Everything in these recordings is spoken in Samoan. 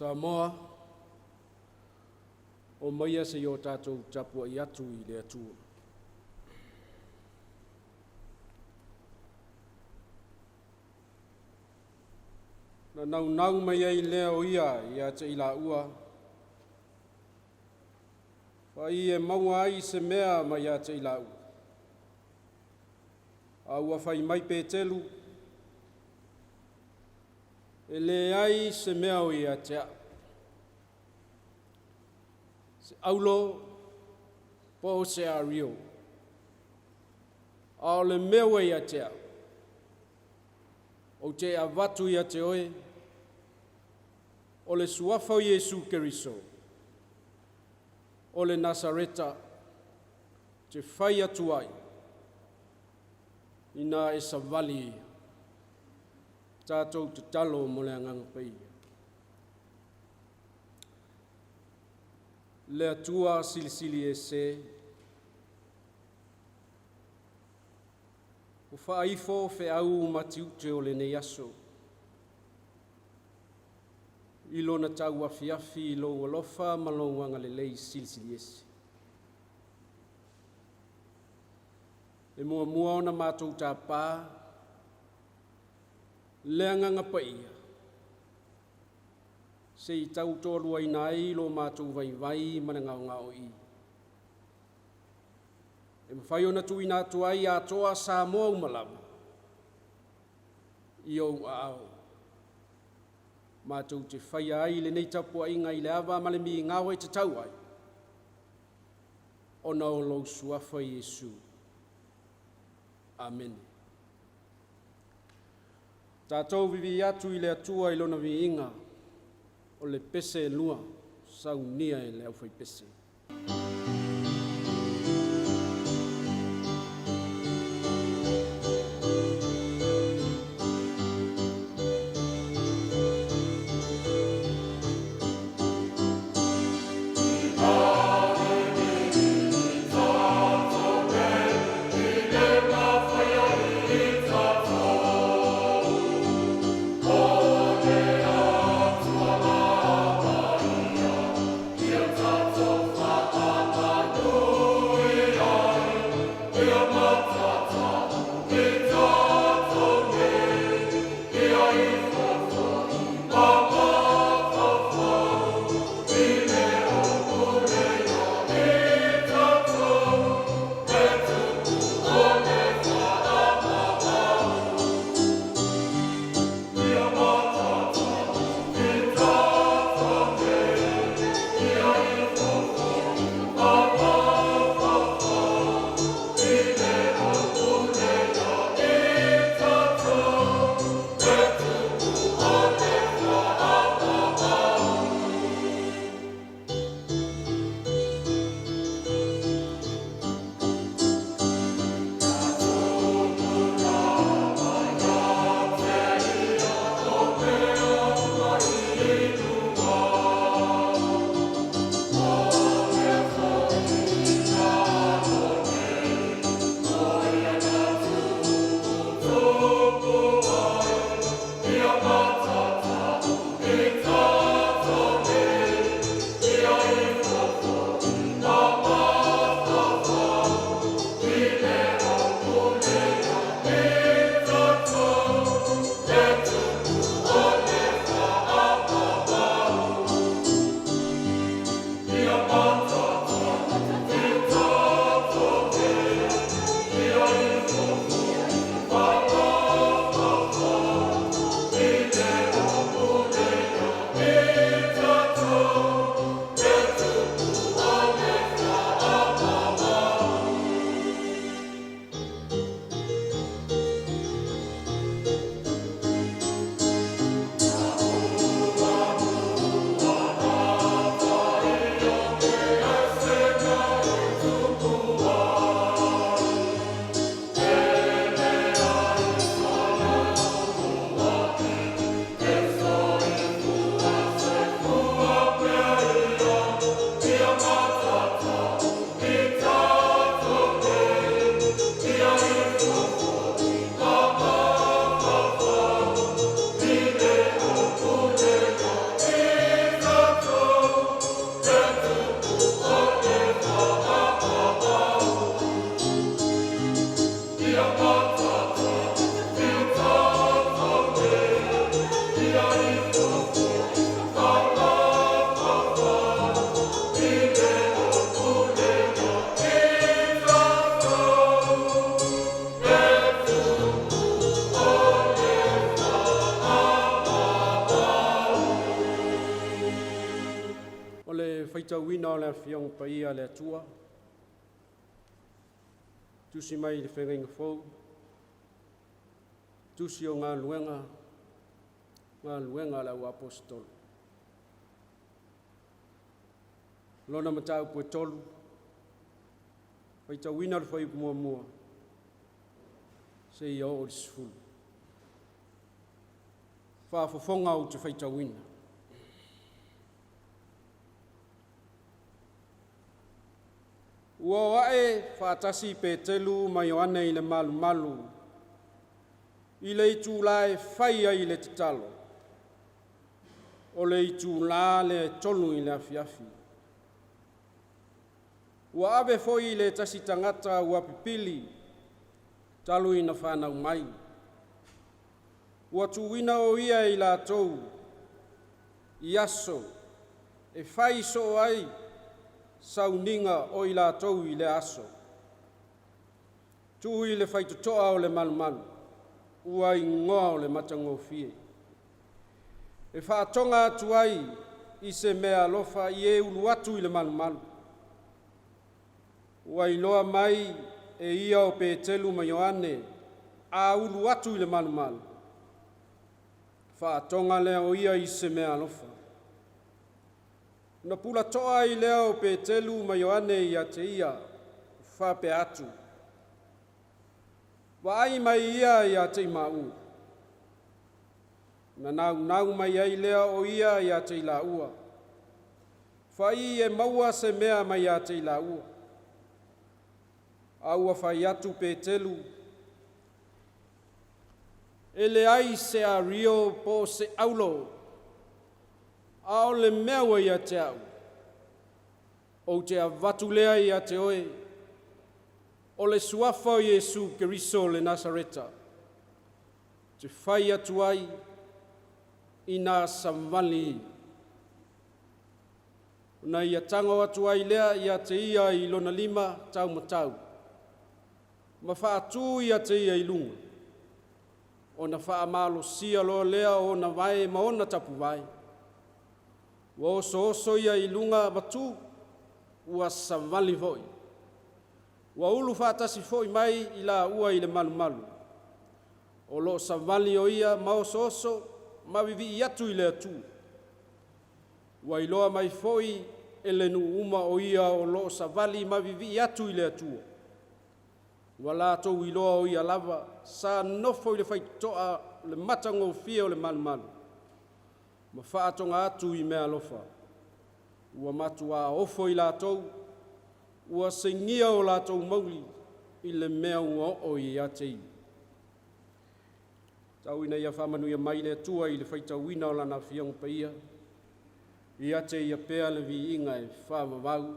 Samoa, o maia se i o tātou tapuai atu i le Atua. Na naunau mai ai lea o ia ia te i laua, fai e maua ai se mea mai ia te i laua. A ua fai mai Peteru, e leai se mea o ia te au. Se aulo po o se ario. A o le mea ua ia te au, ou te avatu ia te oe, o le suafa o Iesu Keriso, o le Nasareta, te fai atu ai, ina e savali ia, tatou tatalo mo le agaga paia. Le Atua silisili ese, ua faaifo feau ma tiute o lenei aso, i lona tauafiafi i lou alofa ma lou agalelei silisili ese. E muamua ona matou tapa le agaga paia se i tautoaluaina ai lo matou vaivai ma le gaogaoii e mafai ona tuuina atu ai atoa Samoa uma lava i ou aao. Matou te faia ai lenei tapuaiga i le ava ma le migao e tatau ai, ona o lou suafa Iesu. Amene. Tatou vivii atu i le Atua i lona viiga, o le pese e lua, saunia e le aufaipese. faitauina o le Afioga Paia a le Atua, tusi mai i le Feagaiga Fou, Tusi o Galuega, Galuega a le Au Aposetolo. Lona mataupu e 3, faitauina le fuaiupu muamua seia oo i le 10. Faafofoga ou te faitauina. Ua o a'e faatasi Petelu ma Ioane i le malumalu i le itula e fai ai le tatalo, o le itula lea e 3 i le afiafi. Ua ave foi le tasi tagata ua pipili talu ina fanau mai. Ua tuuina o ia e i latou i aso e fai soo ai sauniga o i latou i lea aso. Tuu i le faitotoa o le malumalu, ua igoa o le matagofie. E faatoga atu ai i se meaalofa i e ulu atu i le malumalu. Ua iloa mai e ia o Petelu ma Ioane, a ulu atu i le malumalu, faatoga lea o ia i se meaalofa. Ona pulatoa ai lea o Petelu ma Ioane ia te ia, faapea atu, “Vaai mai ia ia te i maua.” Na naunau mai ai lea o ia ia te i laua, fa'i e maua se mea mai ia te i laua. A ua fai atu Petelu, “E leai se ario po o se aulo, a o le mea ua ia te au, ou te avatu lea ia te oe, o le suafa o Iesu Keriso o le Nasareta, te fai atu ai, ina savali ia.” Na ia tago atu ai lea ia te ia i lona lima taumatau, ma faatū ia te ia i luga, ona faamalosia loa lea o ona vae ma ona tapuvae. Ua osooso ia i luga ma tu, ua savali foi. Ua ulu faatasi foi mai i laua i le malumalu, o lo o savali o ia ma osooso ma vivii atu i le Atua. Ua iloa mai foi e le nuu uma o ia o lo o savali ma vivii atu i le Atua. Ua latou iloa o ia lava sa nofo i le faitotoa o le matagofie o le malumalu, ma faatoga atu i meaalofa. Ua matuā ofo i latou, ua singia o latou mauli i le mea ua oo ia te ia. Tau ina ia faamanuia mai le Atua i le faitauina o Lana Afioga Paia, ia te Ia pea le viiga e faavavau,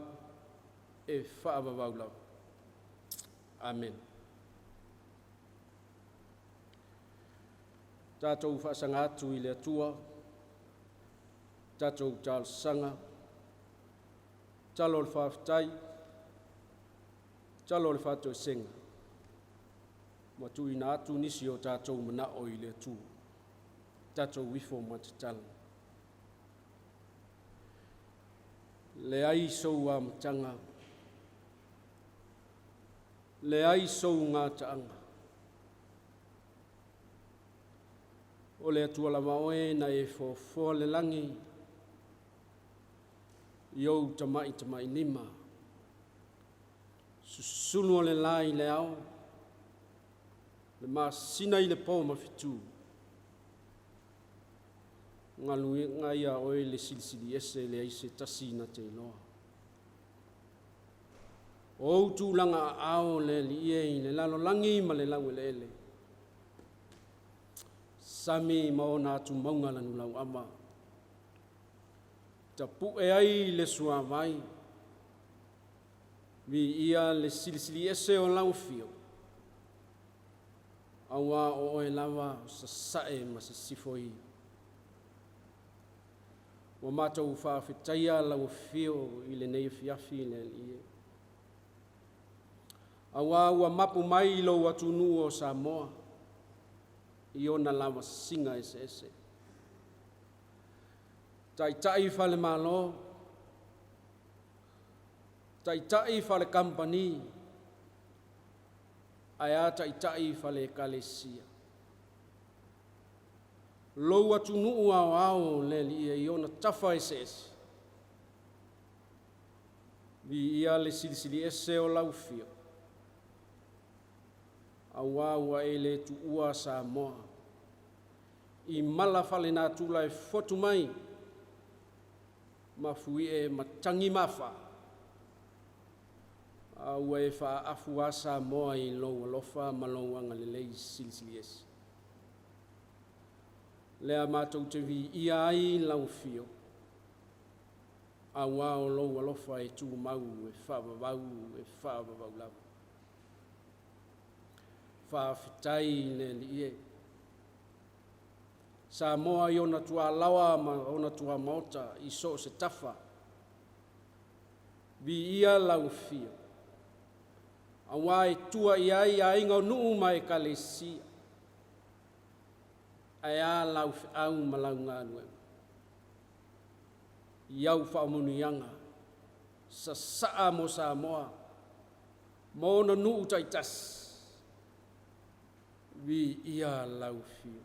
e faavavau lava. Amene. Tatou faasaga atu i le Atua, tatou talosaga, tatalo o le faafetai, tatalo o le faatoesega, ma tuuina atu nisi o tatou manao i le Atua. Tatou ifo ma tatalo. Leai sou amataga, leai sou gataaga. O le Atua lava Oe na e foafoa le lagi i ou tamatamailima, susulu o le la i le ao, le masina i le po mafitu, galuega ia a oe le Silisili Ese leai se tasi na te iloa. O ou tulaga aao le Alii e i le lalolagi ma le laueleele, sami ma ona atumauga lanulauava, tapue ai le suavai, viia le Silisili Ese o lau Afio, auā o oe lava o Sasae ma Sisifo ia. Ua matou faafetaia lau afio i lenei afiafi le Alii e, auā ua mapu mai i lou atunuu o Samoa i ona lavasiga eseese. Taitai falemalo, Taitai faale-kamupani, ae a taitai faale-ekalesia. Lou atunuu aoao le Alii e i ona tafa eseese, viia le Silisili Ese o lau Afio, auā ua e le tuua Samoa i mala faalenatura e fotu mai mafuie matagi mafa, a ua e faaafu lava Samoa i lou alofa ma lou agalelei silisili ese. Lea matou te viia ai lau Afio, auā o lou alofa e tumau e faavavau e faavavau lava. Faafetai i le Alii e. Samoa i ona tualaoa ma ona tuamaota i so o se tafa, viia lau Afio, auā e tua i ai aiga o nuu ma ekalesia, ae a lau feau ma lau galuega i au faamanuiaga sasaa mo Samoa ma ona nuu taitasi. Viia lau Afio,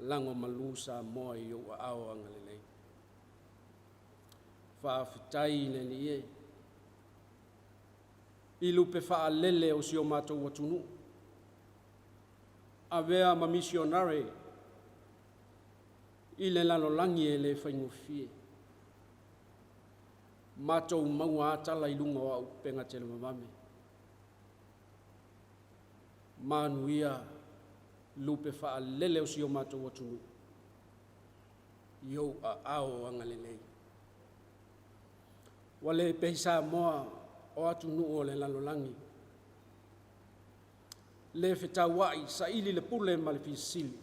lagomalu Samoa i ou aao agalelei. Faafetai i le Alii e i lupe faalele o si o matou atunuu, avea ma misionare i le lalolagi e le faigofie. Matou maua lava tala i luga o auupega televavave. Manuia lupe faalele o si o matou atunuu i ou aao agalelei. Ua le pei Samoa o atunuu o le lalolagi, le fetauai, saili le pule ma le fia sili,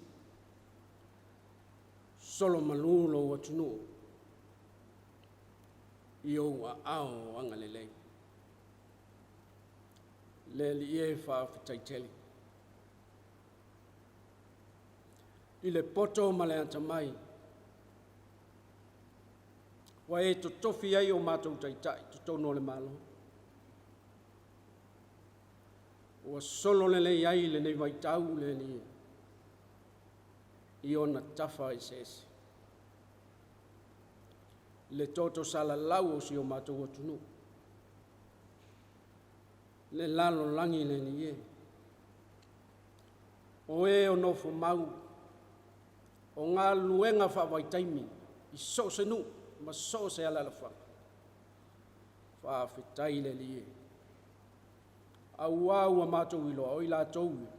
solo malu lou atunuu i ou aao agalelei. Le Alii e, faafetai tele i le poto ma le atamai ua e totofi ai o matou taitai i totonu o le Malo, ua solo lelei ai i lenei vaitau le Alii e i ona tafa eseese le toto salalau o si o matou atunuu, le lalolagi le Alii e. O e o nofo mau, o galuega faavaitaimi i so o se nuu ma so o se alaalafaga, faafetai i le Alii e, auā ua matou iloa o i latou ia,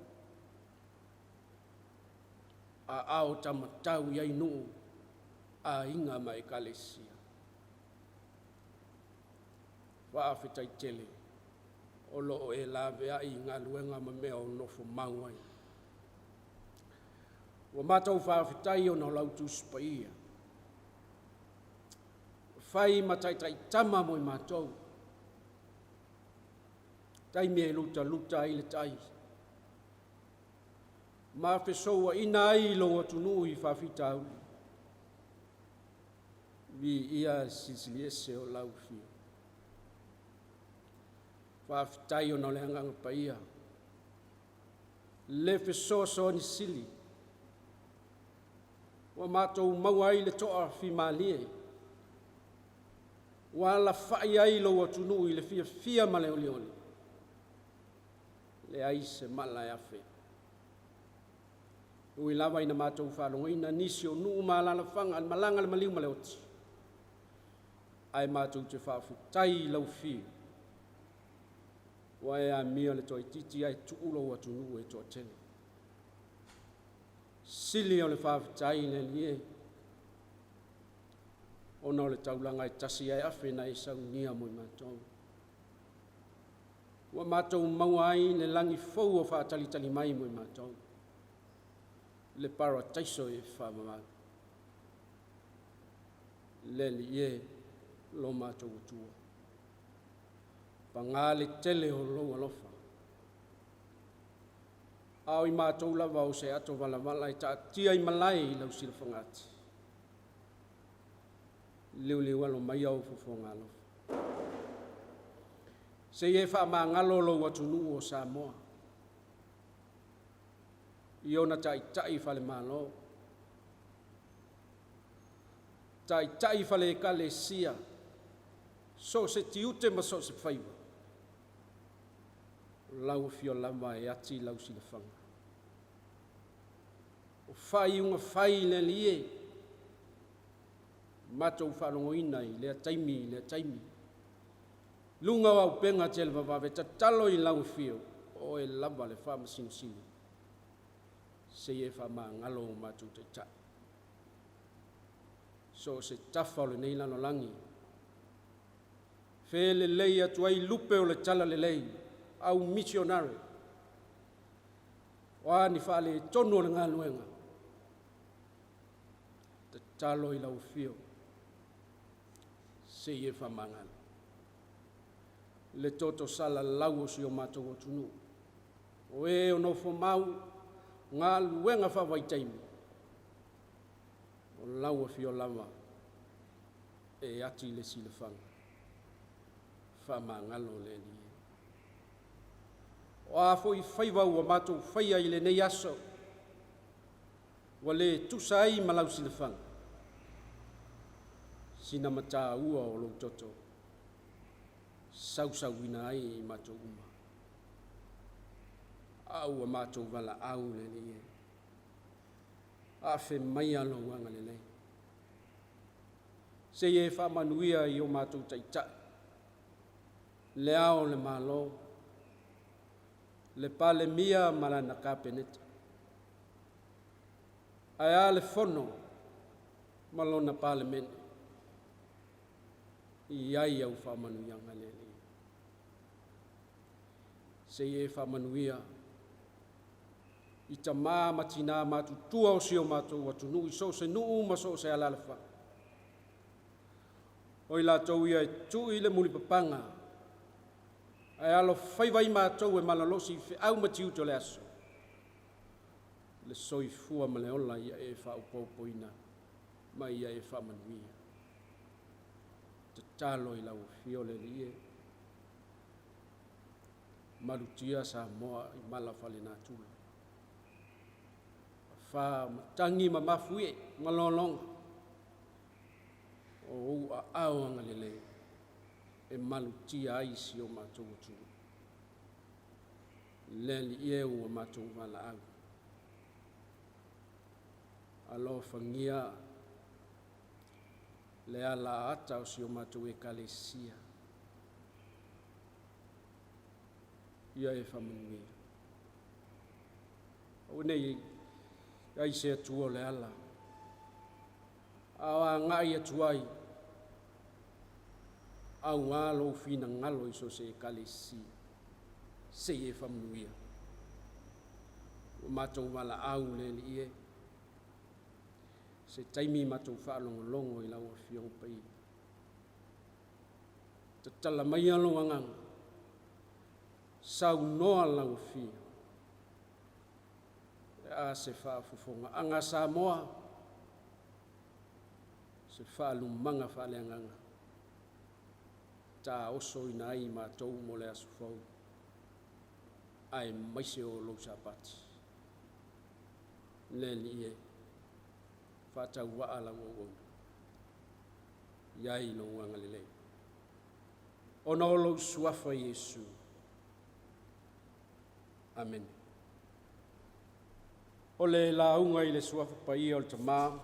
aao taumatau i ai nuu, aiga ma ekalesia. Faafetai tele o lo o e laveai i galuega ma mea o nofo mau ai. Ua matou faafetai ona o lau Tusi Paia, ua fai ma taitaitama mo i matou, taimi e lutaluta ai le tai, ma fesouaina ai lou atunuu i faafitauli. Viia le Silisili Ese o lau Afio. Faafetai ona o le Agaga Paia, le fesoasoani sili ua matou maua ai le toafimalie, ua alafai ai lou atunuu i le fiafia ma le olioli, leai se mala e afe. E ui lava ina matou faalogoina nisi o nuu ma alaalafaga i le malaga a le maliu ma le oti, ae matou te faafetai i lau Afio ua e amia le toaitiiti ae tuu lou atunuu e toatele. Sili o le faafetai i le Alii e, ona o le taulaga e tasi ae afe na e saunia mo i matou. Ua matou maua ai le lagi fou o faatalitali mai mo i matou, le parataiso e faavavau. Le Alii e, lo matou Atua, paga le tele o lou alofa, a o i matou lava o se ato valavala e taatia i malae i lau silafagati, liuliualo maia ou fofoga alofa. Seia e faamagalo lou atunuu o Samoa i ona taitai falemalo, taitai fale ekalesia, so o se tiute ma so o se faiva, o lau afio lava e ati lau silafaga. O faaiuga fai le Alii e, matou faalogoina i lea taimi i lea taimi, luga o auupega televavave, tatalo i lau afio, o oe lava le Faamasino Sili, seia e faamagalo o matou taitai. So o se tafa o lenei lalolagi, felelei atu ai lupe o le talalelei, au misionare, o a ni faaletonu o le galuega, tatalo i lau afio seia e faamagalo le toto salalau o si o matou atunuu, o e o nofo mau galuega faavaitaimi, o lau afio lava e ati le silafaga, faamagalo le Alii. O a foi faiva ua matou faia i lenei aso, ua le tusa ai ma lau silafaga, sina mataua o lou toto, sausauina ai i matou uma, a ua matou valaau le Alii e, afe maia lou agalelei, seia e faamanuia i o matou taitai, le ao o le Malo, le Palemia ma lana Kapeneta, ae a le Fono ma lona Palemene, i ai au faamanuiaga le Alii. Seia e faamanuia i tama ma tina matutua o si o matou atunuu i so o se nuu ma so o se alaalafaga, o i latou ia e tui le mulipapaga ae alofaiva i matou e malolosi i feau ma tiute o le aso, le soifua ma le ola ia e faaopoopoina ma ia e faamanuia. Tatalo i lau afio le Alii e, malutia Samoa i mala faalenatura, afa matagi ma mafuie ma lologa, o ou aao agalelei e malutia ai si o matou atunuu. Le Alii e ua matou valaau, alofagia le alaata o si o matou ekalesia, ia e faamanuia. Aua ne i ai se Atua o le ala, a o agai atu ai auā lou finagalo i so o se ekalesia, seia e faamanuia. Ua matou valaau le Alii e, se taimi matou faalogologo i lau Afioga Paia. Tatala maia lou agaga, saunoa lau Afio, le a se faafofogaaga a Samoa, se faalumaga faaleagaga, taosoina ai matou mo le aso fou, aemaise o lou Sapati. Le Alii e, faatauvaa lau auauna, i ai lou agalelei, ona o lou suafa Iesu. Amene. O le lauga i le suafa paia o le Tama,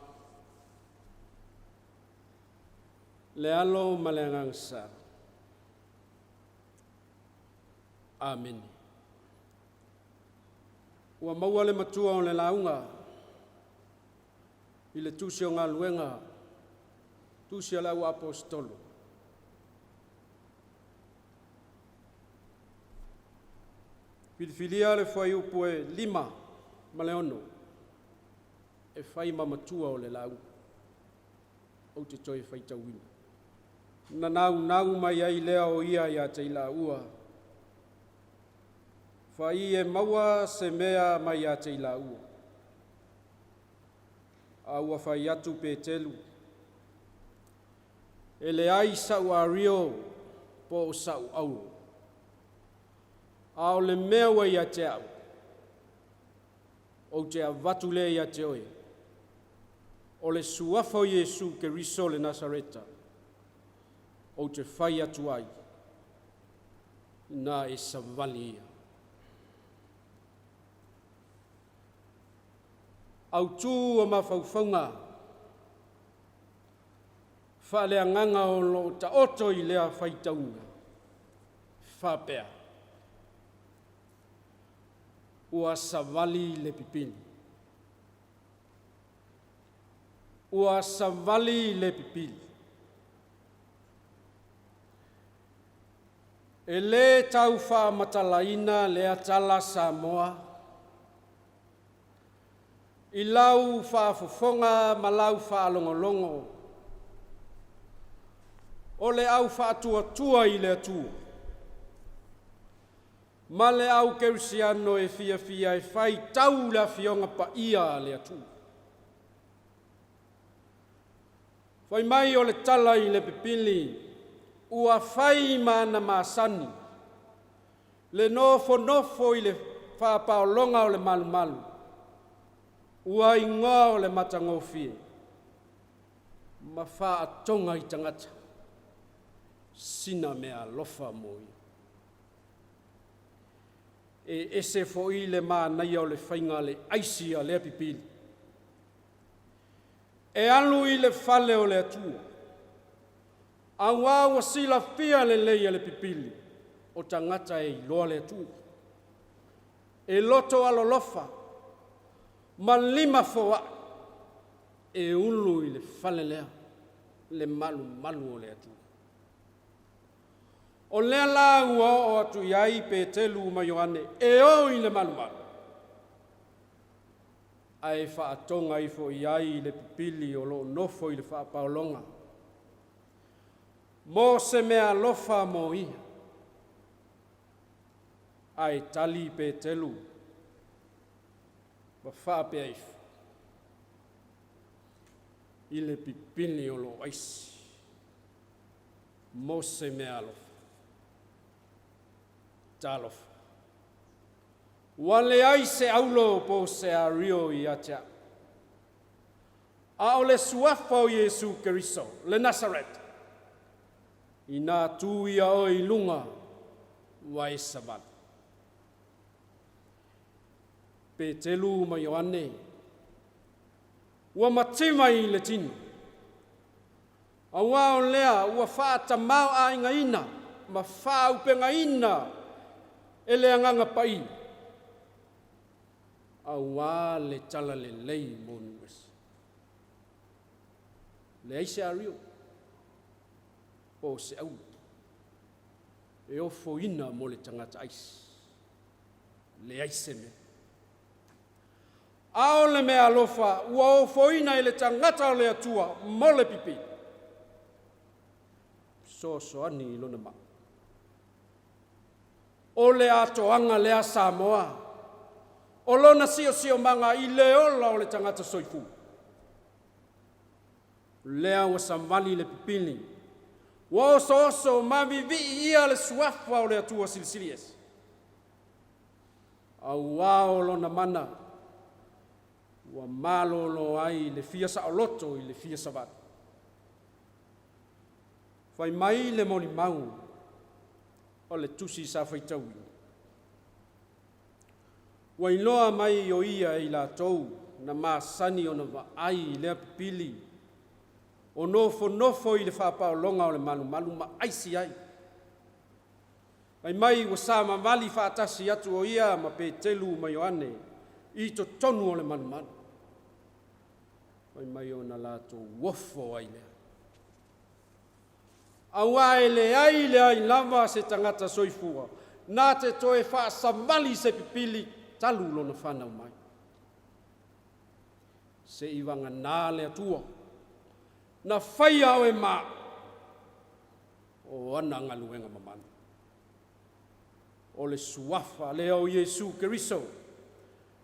le Alo ma le Agaga Sa. Amene. Ua maua le matua o le lauga i le tusi o galuega, tusi a le au aposetolo. Filifilia le fuaiupu e 5 ma le 6 e fai ma matua o le lauga. Ou te toe faitauina. Na naunau mai ai lea o ia ia te i laua, fai e maua se mea mai ia te i laua. A ua fai atu Peteru, e leai sa'u ario po o sa'u auro. A o le mea ua ia te au, ou te avatu lea ia te oe, o le suafa o Iesu Keriso le Nasareta, ou te fai atu ai, na e savali ia. Autū o mafaufauga faaleagaga o lo o taoto i lea faitauga faapea, Ua savali le pipili. Ua savali le pipili. E lē tau faamatalaina lea tala Samoa i lau faafofoga ma lau faalogologo o le au faatuatua i le Atua ma le au kerisiano e fiafia e faitau le Afioga Paia a le Atua. Fai mai o le tala i le pipili, ua fai ma ana masani, le nofonofo i le faapaologa o le malumalu, ua igoa o le matagofie, ma faatoga i tagata, sina meaalofa mo ia. E ese foi le manaia o le faiga le aisi a lea pipili. E alu i le fale o le Atua, auā ua silafia lelei e le pipili, o tagata e iloa le Atua. E loto alolofa ma lima foai e ulu i le fale lea le malumalu o le Atua. O lea la ua oo atu i ai Petelu ma Ioane e o i le malumalu, ae faatoga ifo i ai le pipili o lo o nofo i le faapaologa mo se meaalofa mo ia. Ae tali Petelu ma faapea ifo, i le pipili o lo o aisi mo se meaalofa. Talofa! Ua leai se aulo po o se ario ia te au, a o le suafa o Iesu Keriso, le Nasareta, inā tu ia oe i luga, ua e savali. Petelu ma Ioane, ua mativa i le tino, auā o lea ua faatamaoaigaina ma faaupegaina e le Agaga Paia, auā le talalelei mo nuu ese. Leai se ario po o se auro e ofoina mo le tagata aisi. Leai se mea. A o le meaalofa ua ofoina e le tagata o le Atua mo le pipili. Fesoasoani i lona maa. O le atoaga lea Samoa, o lona siosiomaga i le ola o le tagata soifua. Lea ua savali le pipili, ua osooso ma vivii ia le suafa o le Atua Silisili Ese. Auā o lona mana ua malōlō ai le fia saoloto i le fia savali. Fai mai le molimau o le tusi sa faitauina, Ua iloa mai o ia e i latou na masani ona vaai i lea pipili o nofonofo i le faapaologa o le malumalu ma aisi ai. Fai mai ua savavali faatasi atu o ia ma Petelu ma Ioane i totonu o le malumalu. Fai mai ona latou ofo ai lea. Auā e leai leai lava se tagata soifua na te toe faasavali se pipili talu lona fanau mai. Se i vaganā le Atua, na faia oe ma o ana galuega mamalu. O le suafa lea o Iesu Keriso,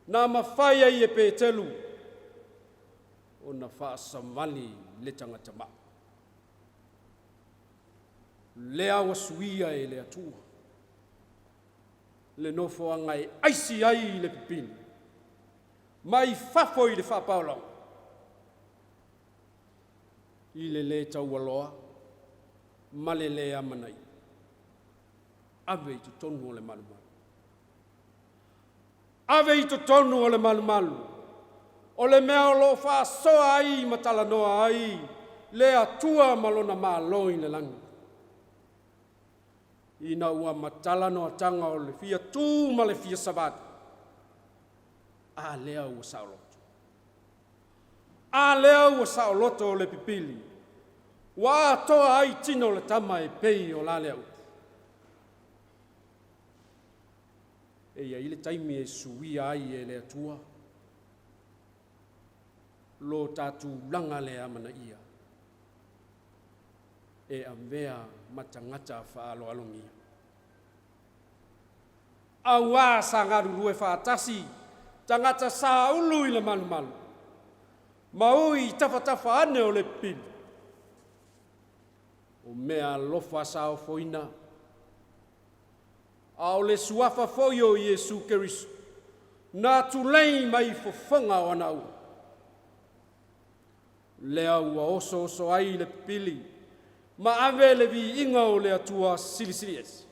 na mafai ai e Petelu ona faasavali le tagata maa. Lea ua suia e le Atua. Le nofoaga e aisi ai le pipili mai fafo i le faapaolaga i le lē taualoa ma le lē amanaia. Ave i totonu o le malumalu. Ave i totonu o le malumalu, o le mea o lo o faasoa ai ma talanoa ai le Atua ma Lona Malo i le lagi. Ina ua matala noataga o le fia tū ma le fia savali, a lea ua saoloto. A lea ua saoloto le pipili, ua atoa ai tino o le tama e pei o la lea upu. E i ai le taimi e suia ai e le Atua lo ta tulaga le amanaia e avea ma tagata faaaloalogia. Auā sa galulue faatasi tagata sa ulu i le malumalu, ma ui i tafatafa ane o le pipili. O mea alofa sa ofoina, a o le suafa foi o Iesu Keriso, na tulei mai fofoga o ana ua. Lea ua osooso ai le pipili ma ave le viiga o le Atua Silisili Ese.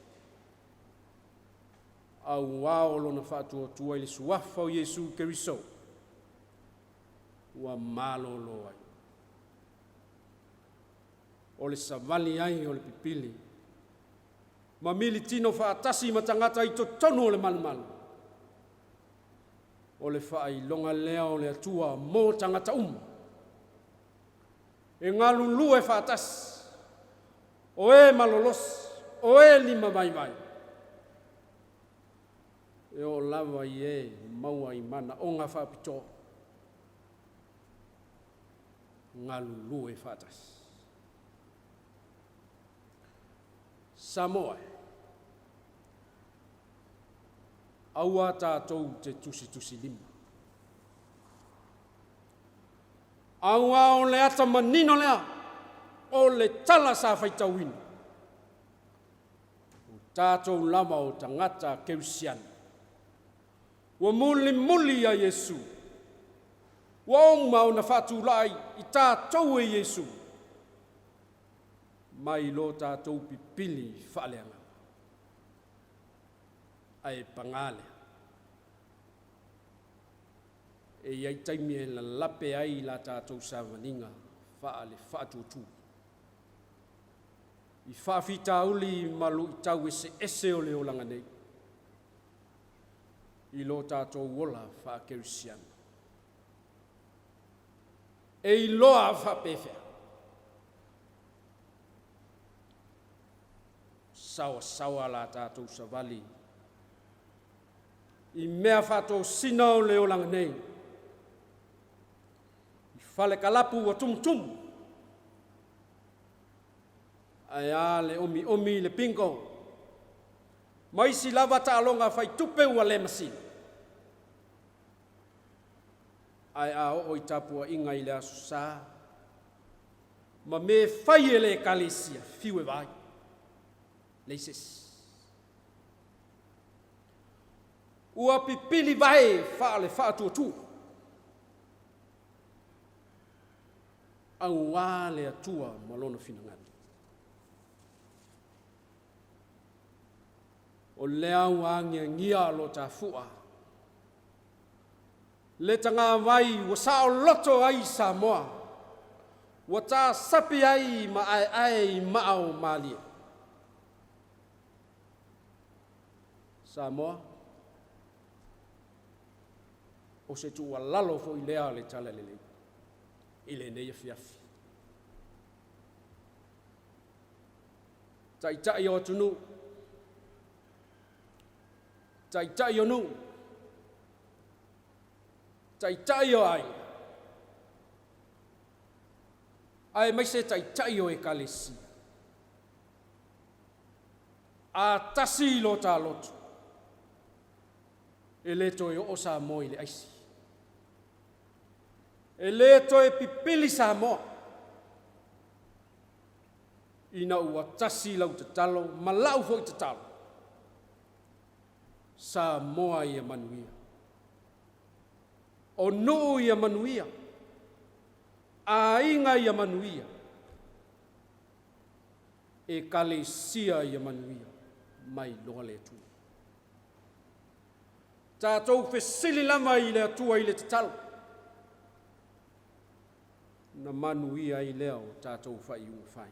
Auā o lona faatuatua i le suafa o Iesu Keriso, ua malolo ai. O le savali ai o le pipili ma militino faatasi ma tagata i totonu o le malumalu, o le faailoga lea o le Atua mo tagata uma. E galulue faatasi, o e malolosi, o e limavaivai, e oo lava i e maua i manaoga faapitoa, galulue faatasi. Samoa e, aua tatou te tusitusilima. Auā o le ata manino lea o le tala sa faitauina. O tatou lava o tagata kerisiano. Ua mulimuli ia Iesu. Ua uma ona faatulai i tatou e Iesu mai lo tatou pipili faaleagaga. Ae paga lea, e i ai taimi e lalape ai la tatou savaliga faale-faatuatua i faafitauli ma luitau eseese o le olaga nei i lo tatou ola faakerisiano. E iloa faapefea saoasaoa la tatou savali i mea faatosina o le olaga nei, i falekalapu ua tumutumu, ae a le omiomi i le bingo, ma isi lava taaloga faitupe ua le masina. Ae a oo i tapuaiga i le Aso Sa, ma me fai e le Ekalesia, fiu e vaai, leai se isi. Ua pipili vae faale-faatuatua, auā le Atua ma Lona finagalo. O lea ua agiagia lo ta fua, le tagawai ua saoloto ai Samoa, ua tasapi ai ma aeae i maa o malie. Samoa, o se tuualalo foi lea a le Talalelei i lenei afiafi. Taitai o atunuu, taitai o nuu, taitai o aiga, aemaise taitai o ekalesia. A tasi lo ta loto, e le toe oo Samoa i le aisi. E le toe pipili Samoa ina ua tasi lau tatalo ma lau foi tatalo. Samoa ia manuia. O nuu ia manuia. Aiga ia manuia. Ekalesia ia manuia mai iloga le Atua. Tatou fesili lava i le Atua i le tatalo, na manuia ai lea o tatou faaiuga fai.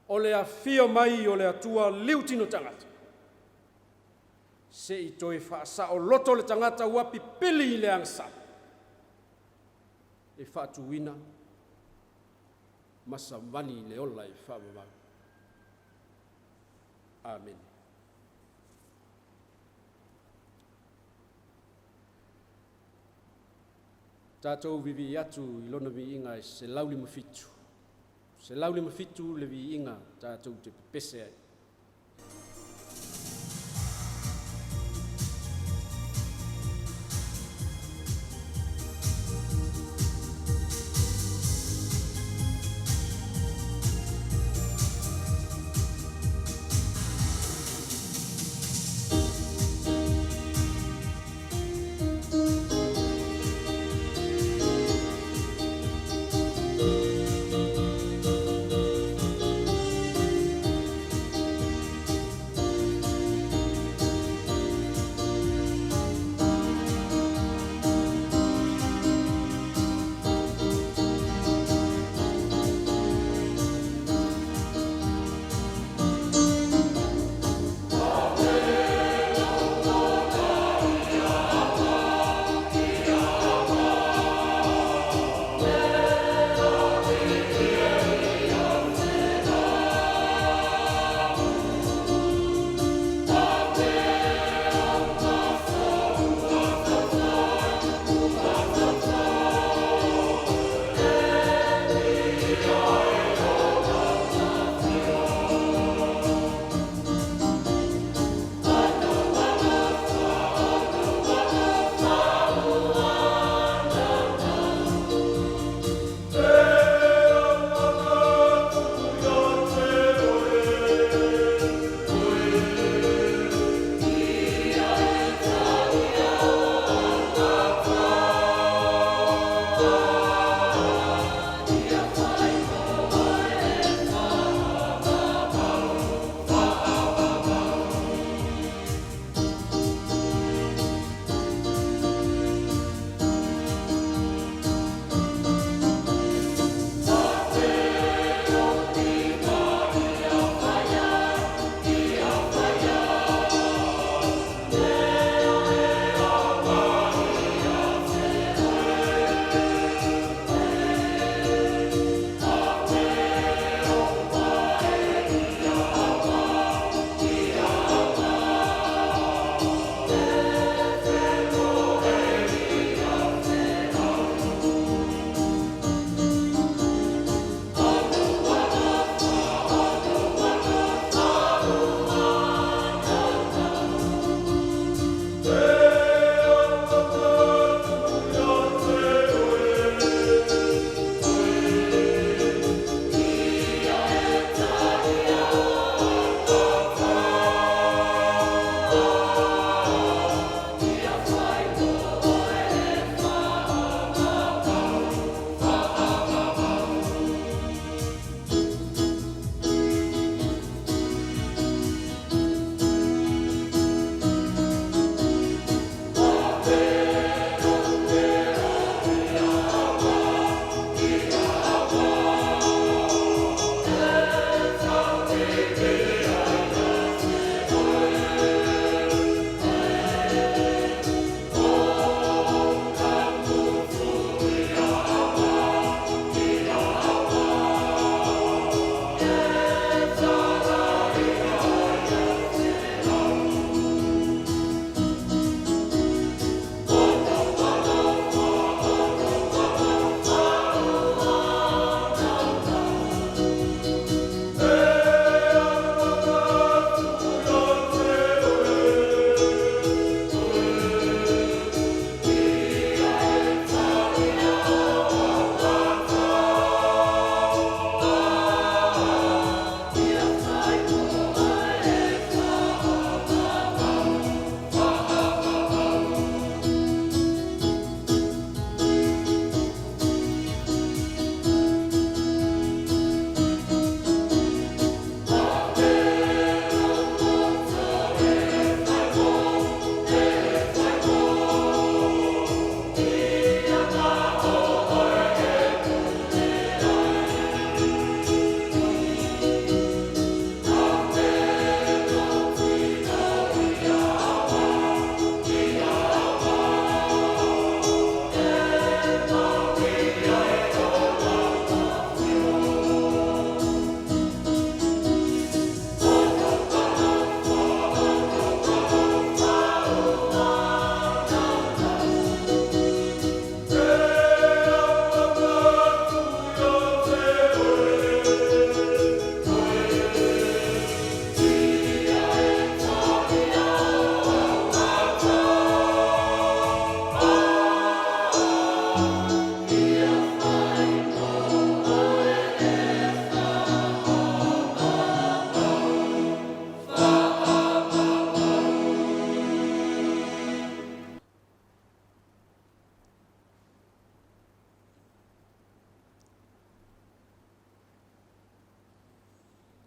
O le afio mai o le Atua liutino tagata, se i toe faasaoloto le tagata ua pipili i le agasala, e faatuina ma savali i le ola e faavavau. Amene. Tatou vivii atu i lona viiga e 107, 107 le viiga tatou te pepese ai.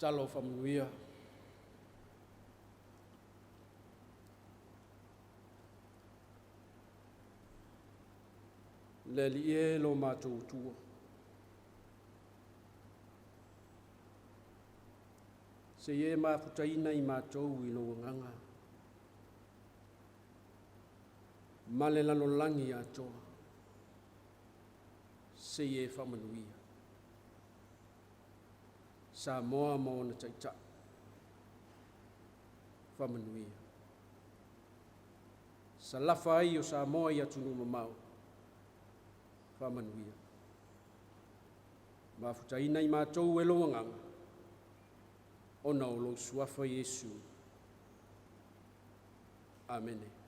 Tatalo faamanuia. Le Alii e lo matou Atua, sei e mafutaina i matou i lou agaga ma le lalolagi atoa, sei e faamanuia. Samoa ma ona taitai, faamanuia. Salafa ai o Samoa i atunuu mamao, faamanuia. Mafutaina i matou e lou agaga, ona o lou suafa Iesu. Amene.